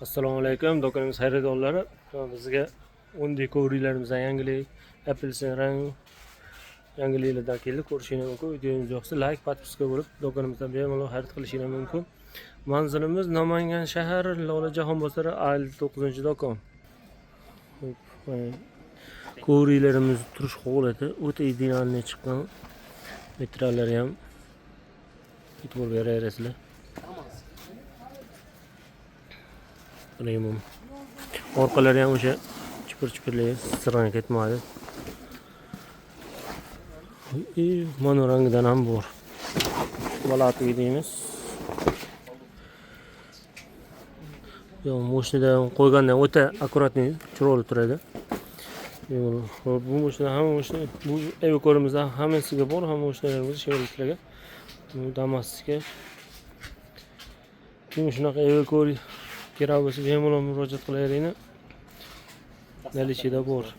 Assalomu alaykum, do'konimiz xaridorlari. Bizga 10 kovriklarimizdan yangilik, apelsin rang yangiliklardan keldi. Ko'rishingiz mumkin. Videomiz yoqsa, like, подписка bo'lib, do'konimizdan bemalol xarid qilishingiz mumkin. Manzilimiz Namangan shahar, Lola Jahon bozori, A59-do'kon. Xo'p, mana kovriklarimiz turish holati o'ta идеальный chiqqan. Materiallari ham e'tibor beraverasizlar. Premium. Orqalari ham o'sha chipir-chipirli sirg'anib ketmaydi. И mana rangidan ham bor. Balatli deymiz. Yo, mashinada qo'yganda ham o'ta аккуратный, chiroyli turadi. Xo'p, bu mashina, hamma mashina, bu Evo'korimizda hammasiga bor, hamma mashinalarimiz Chevroletlarga. Bu Damasga. Kim shunaqa Evo'kor kerak bo'lsa, bemalol murojaat qilaveringlar. Наличие da bor.